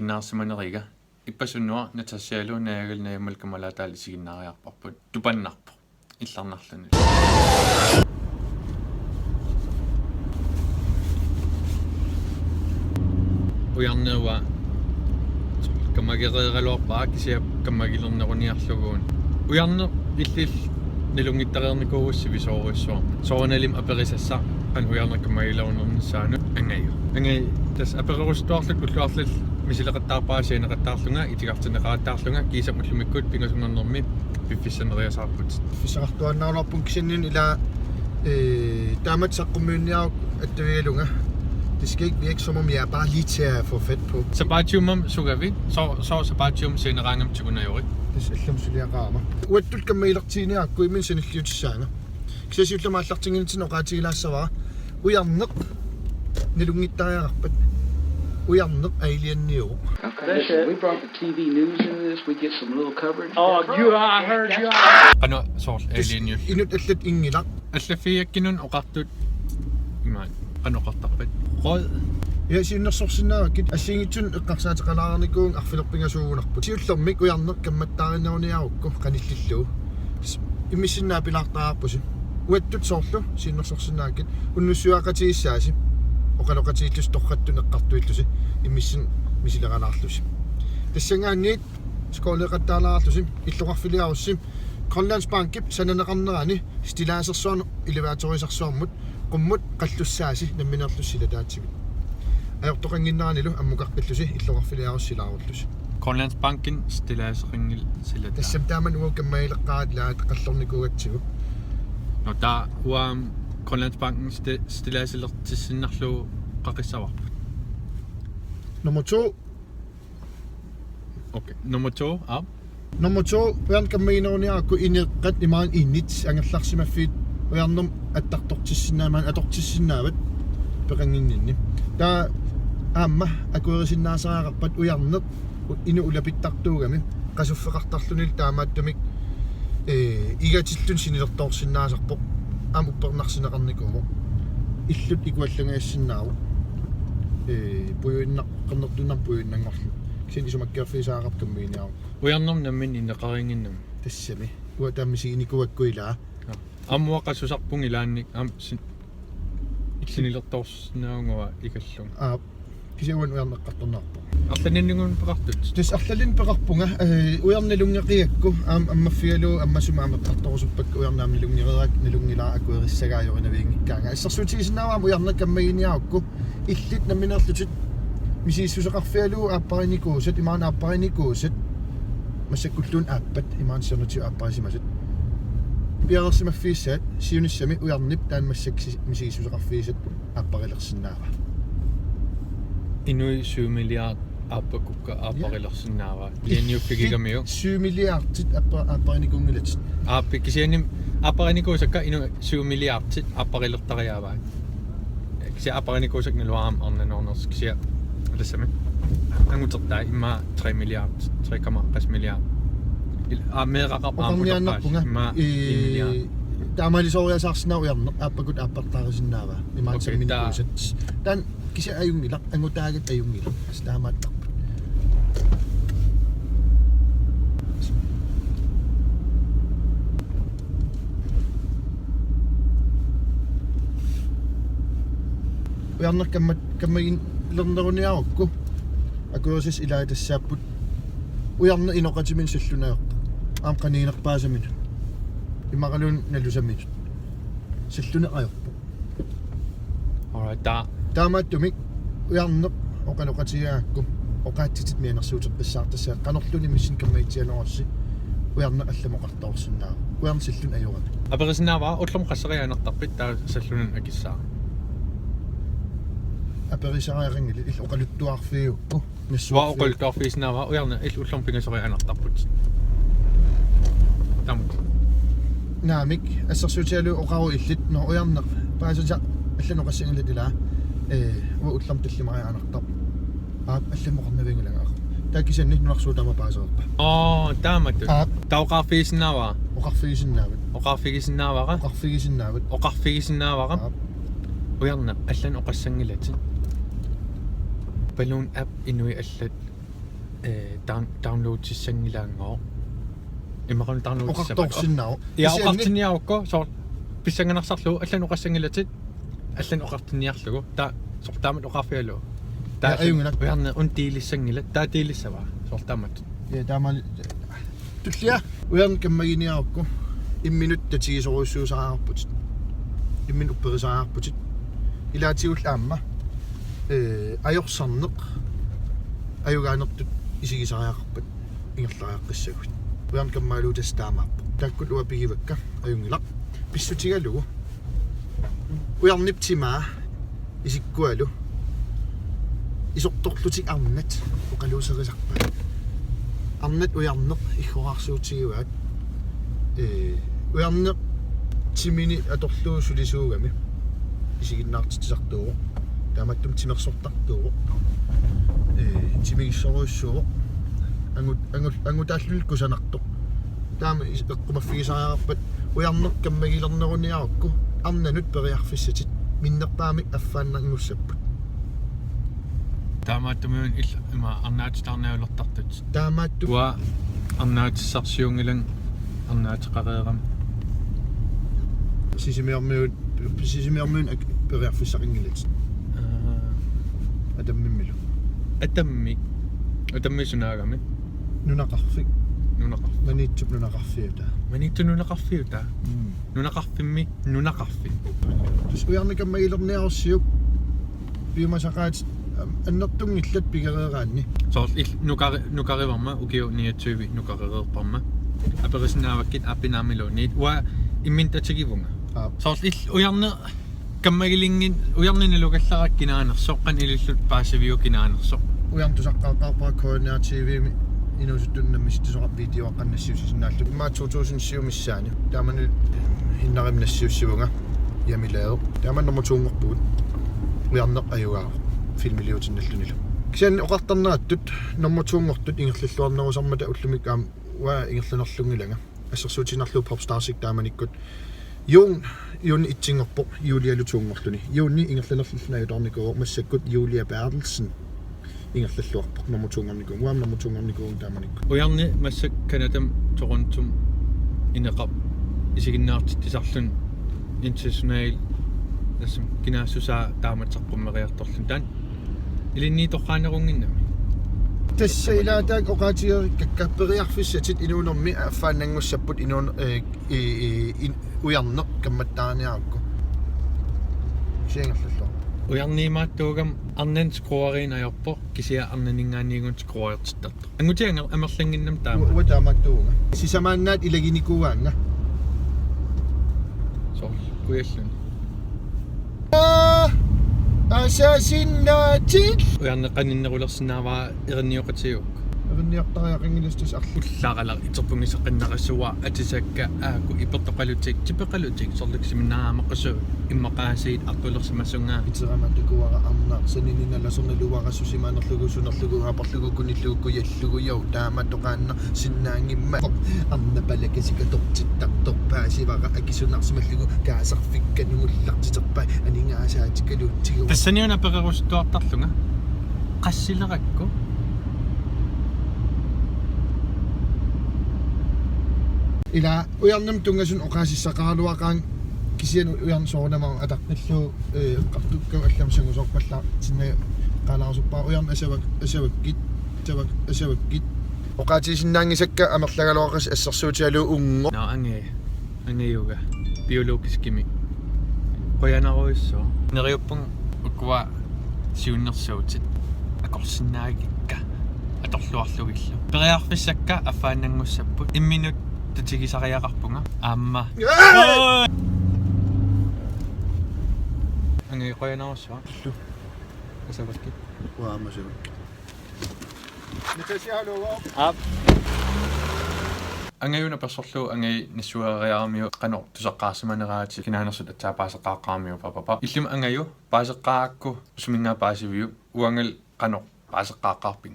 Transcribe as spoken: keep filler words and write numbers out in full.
Naarsimaneriga. Ippassaq unnuaq Natashalu Naajalu Najammut kammalaataal isiginnaariarparput. Tupannarpoq. Illarnarluni. Ujarneq uanga kammagereeraluarpara kisianni kammagilerneruniarlugu. Ujarneq illit nalunngittareernikuuvoq sivisoorujussuarmik. Soorunalimi aperisassaq qanoq ujarneq kammagilerunernissaanut angajoq. Angajoq tassa apererusuttuarluta ulluarluta misileqattaarpara sianeqattaarlunga, itigartinneqattaarlunga, kiisami ullumikkut pingasunngornermi piffissaneriasaarput. Piffissaqartuaannaraluarpunga kisianni ila, eh, taamatut saqqummiunniarukku attavigalunga. Det skal ikke virke, som om jeg er bare lige til at få fat på. Sapaatiummami sugavit, så, så sapaatiummik sianeraangami tigunajorit. Tassa allamik suliaqarama. Uattut kammagilertiginiarakku imminut sanilliutissaanga. Kisianni siullermik aallartinnginnitsinni oqaatigilaassavara. Ujarneq nalunngittariaqarpat. Ujarneq alieniuvoq. Okay, listen, we brought the T V news into this. We get some little coverage. Oh, you, I heard you. Qanoq soorlu alieniullugu? Inuk allat inngilaq. Allaffigiakkinut oqartut. Imaat, qanoq oqartarpat? Rød. Ja, siunnersorsinnaavakkit assigiinngitsunik eqqarsaateqalaarnikuuvunga arfineq-pingasuugunarpoq. Siullermik ujarneq kammattaarineruniarukku qanillillugu. S-, immissinnut apilaartariaqarpusi. Uattut soorlu siunnersorsinnaavakkit unnussiuaqatigiissaasi. Oqaloqatigiillusi torrattunik eqqartuillusi. Immissinnut misileralaarlusi. Tassanngaanniit skåleqattaalaarlusi. Illoqarfiliarussi. Grønlandsbankip sananeqarnerani stilladsersuarnut elevatorisarsuarmut qummut qallussaasi nammineerlusi silataatsigit. Ajortoqannginneranilu ammukaqqillusi illoqarfiliarussi silaarullusi. Grønlandsbanken stilladseqanngilaq silataa. Tassami taamani uagut kammagileqqaaratta ilaat qallornikuugatsigu. Nå, taava uanga Grønlandsbanken sti-, stilladsilertissinnarlugu qaqissavarput. Nummer to. Okay, nummer to, aap. Nummer to, ujarneq kammagineruniarakku ineeqqat imaluunniit init angerlarsimaffiit ujarnermut attartortissinnaavat, atortissinnaavat peqannginninni. Taava aamma akuerisinnaasariaqarpat ujarneq u-, inuk ulapittartuugami qasuffeqartarlunilu taamaattumik, eh, igatilluni sinilertoorsinnaasarpoq, aamma uppernarsineqarnikuuvoq. Illut ikuallangajassinnaavoq. Eh, pujuinnaq-, qernertuinnarmik pujuinnanngorluni. Kisianni isumakkeerfigisaaqarpoq kammaginiarukku. Ujarnermut nammineq ineqarinnginnami. Tassami. Uanga taama misiginikuuakku ilaa. Aamma uanga qasusarpunga ilaanni aamma sin-, sinilertoorsinnaavunga uanga ikallunga. Aap. Kisianni uanga ujarneq eqqartorneqarpoq. Arlalinninnguit peqartut? Tassa arlalinnik peqarpunga, eh, ujarneq nalunngeqigakku, aamma ammaffigalugu ammasumik aamma eqqartorusuppakka ujarneq aamma nalunngereerakku nalunngilara akuerissagaa ajorinavianngikkaanga. Assersuutigisinnaavara aamma ujarneq kammaginiarukku illit nammineerlutit misigissuseqarfigalugu aapparinikuusat, imaluunniit aapparinikuusat, massakkulluunniit aappat, imaluunniit siornatigut aapparisimasat. Piareersimaffigissavat siunissami ujarnip taanna massakkut si-, misigissuseqarfigisat aapparilersinnaava. Inuit syv milliard aappakkukka aapparilersinnaava. Illit lianiuffigigamiuk? Syv milliardit aappa-, aapparinikuunngilatit. Aap, kisianni aapparinikuusakka inuit syv milliardit aapparilertariaavaat. Kisianni aapparinikuusakka naluara aamma arnanoornersoq kisianni tassami. Angutertai immaqa tre milliard, tre komma tres milliard. Il-, aa, meeraqarpoq aamma oqarniaannarpunga, uterpaas, immaqa i-, en milliard. Taamaalisooriasaarsinnaavoq ujarneq, aappakkut aappartaarisinnaavaa. Imaluunniit okay, samminikuusat. Taanna kisianni ajunngilaq, angutaagipput ajunngilaq. Tassa taamaattarpoq. Ujarneq kammat-, kammagilerneruniarukku akuerisassat ilaat tassaapput ujarneq inoqatiminut salluneq ajortoq. Aamma qaniginerpaasaminut. Imaluunniit nalusaminut. Salluneq ajorpoq. Alright, taa. Taamaattumik ujarneq oqaloqatigigakku oqaatsitit mianersuuteqqissaartassavat, qanorluunniit immissinnut kammagitsialerussi ujarneq allamut oqartoorsinnaavoq. Ujarneq salluneq ajorami. Aperisinnaavara ullumi qasseriarneq anartarpit taava sallunanut akissaaq? Aperisariaqanngilat, illit oqaluttuarfigigukku. Uanga oqaluttuarfigisinnaavara ujarneq illit ullormut pingasoriarneq anartarput. Tamat. Naamik, assersuutigalugu oqaruit illit, nå ujarneq paasisa allanut oqassanngilat ilaa. Ee, uanga ullormut tallimariarneq anartarpoq. Aap, allamut oqarnavianngilanga. Taava kisianni nunarsuaq taama paasereerpa? Oo, taamatut. Aap. Taava oqarfigisinnaavara? Oqarfigisinnaavat. Oqarfigisinnaavat. Oqarfigisinnaavat. Oqarfigisinnaavara? Aap. Ujarneq allanut oqassanngilatit. Balloon app inuit allat eh, down-, downloadissanngilaanngooq. Immaqalu downloadissavaat. Oqartorsinnaavoq. Ja, kisianni oqartinniarukku, soorlu pissanganarsinnarlugu, allanik oqassanngilatit, allanik oqartinniarlugu. Taava, soorlu taamatut oqarfigalugu. Taava, ja, ajunngilaq. Ujarneq una delissanngilat, taava delissavaa, soorlu taamatut. Ja, taamaali. Tullia, ujarneq kammaginiarukku, imminut tatigisorujussuusariaqarputit. Imminut upperisariaqarputit. Ilaatigullu aamma, eh, ajorsarneq, ajugaanertut isigisariaqarpat ingerlariaqqissaguit. Ujarneq kammagalugu tassa taamaappoq. Taakkulu uanga pigivakka, ajunngilaq. Pissutigalugu. Ujarnip timaa isikkualu. Isortorlutik arnat oqaluuserisarpaat. Arnat ujarneq iggoraarsuutigivaat. Ee, ujarneq timini atorlugu sulisuugami. Isiginnaartitsisartuuvoq. Taamaattumik timersortartuuvoq. Ee, timigissorujussuuvoq. Angut-, angut-, angutaalluni kusanartoq. Taama is-, eqqumaffigisariaqarpat ujarneq kammagilerneruniarukku arnanut periarfissatit minnerpaamik affaannanngussapput. Taamaattumik illit ima arnaatitaarnialertartut. Taamaattumik. Uanga arnaatissarsiunngilanga arnaateqareerama. Sisimiormiut, Sisimiormiut ak-, periarfissaqanngilatit. Aa. Atammimmilu. Atammik. Atammik sunaagami? Nunaqarfik. Nunaqarfik. Maniitsup nunaqarfiutaa. Maniitsup nunaqarfiutaa? Mm. Nunaqarfimmi nunaqarfik. Tassa ujarneq kammagilerniarussiuk piumasaqaatit, am-, annertunngillat pigereeraanni. Soorlu il-, nukari-, nukarivarma ukiut niogtyve nukarereerparma. Aperisinnaavakkit aapinaamiluunniit. Uanga imminut tatigivunga. Aap. Soorlu il-, ujarneq kammagilinngin-, ujarneq nalugallarakku kinaanersoq, qanoq ilillutit paasiviuk kinaanersoq. Ujarneq tusaqqaaqqaarpara K N R T V-mi inuusuttunut nammisitsisoqarpoq videoaqqat nassiussisinnaallutik. Immaqa to tusind syv missaani. Taamani Hinnarimut nassiussivunga Jamilaerup. Taamani nummer to-nngorpugut. Ujarneq ajugaavoq filmiliutinnallunilu. Kisianni oqartarnerattut nummer to-nngortut ingerlalluarnerusarmata ullumikkut aamma uanga ingerlanerlunngilanga. Assersuutigiinnarlugu Popstarsik taamanikkut. Jun, Jun et-inngorpoq, Julialu to-nngorluni. Juni ingerlanerlulluni ajutoornikuuvoq, massakkut Julia Berthelsen ingerlalluarpoq, nummer to-nngornikuuvoq, uanga nummer to-nngornikuuvunga taamanikkut. Ujarneq massakkut Canadami Torontomi ineqarpoq isiginnaartitsisarluni international, tassami kinaassusaa taamatut saqqummeriartorluni taanna. Ilinniit torraanerunnginnami. Tassa ilaatigut oqaatigerikkakka periarfissatit inuunermi affaannanngussapput inuun-, ee, i-, i-, in-, ujarneq kammattaarniarukku. Kisianni ingerlalluarpoq. Ujarneq imaattuugami arnanut skruerineq ajorpoq, kisianni arnaninngaanniit skruertittartoq. Angutianga amerlannginnami taama. Uanga taamaattuuvunga. Sisamaannaat ilaginikuuaannga. Soorlu kujalluni. Aa, asaasinnaatit. Ujarneq qaninnerulersinnaavara erinioqatigiuk. Erinniortariaqanngilatit arlu. Ullaaralaq iterpungisaqinnerusua atisakka aaku ipertoqalutik, tipeqalutik, sorliksiminnaamaqasu immaqaasiit artulersimasunga. Iterama takuara arnaq, sanini nalasornaluara susimanerlugu, sunerlugu, aaperlugu, kunillugu, kujallugu, jau, taama toqaannaq, sinnaanngimmat. Arnapalakasik atortittartoq paasivara akisunarsimallugu kaasarfikka nungullartiterpai aningaasaatikaluutsigu. Tassaniuna pererussuttuartarlunga. Qassilerakku. Ila ujarneq tunngasunut oqaasissaqaraluaqaanga kisianni ujarneq soorunami ataqillugu, ee, qartukka allamut sangusoorpallaartinnagit qaalaarusuppara ujarneq asavak-, asavakkit, asavak-, asavakkit. Oqaatigisinnaanngisakka amerlagaluaqaasi assersuutigalugu unngo. Nå, ange. Angajuga. Biologiskimik. Qujanarujussuaq. Neriuppunga ukua siunnersuutit. Akorsinnaagikka. Atorluarlugillu. Periarfissakka affaannanngussapput. Imminut tatigisariaqarpunga. Aamma. Aa! Ange qujanarujussuaq. Illu. Asavakkit. Uanga aamma asavakkit. Natasha, hallo. Aap. Angaju napersorlugu, Angaju nassuiariaramiuk qanoq tusaqqaarsimaneraatit, kinaanersut aatsaat paaseqqaaqqaaramiuk, papapa. Illimmi Angaju paaseqqaarakku suminngaanniit paasiviuk, uangalu qanoq paaseqqaaqqaarpit?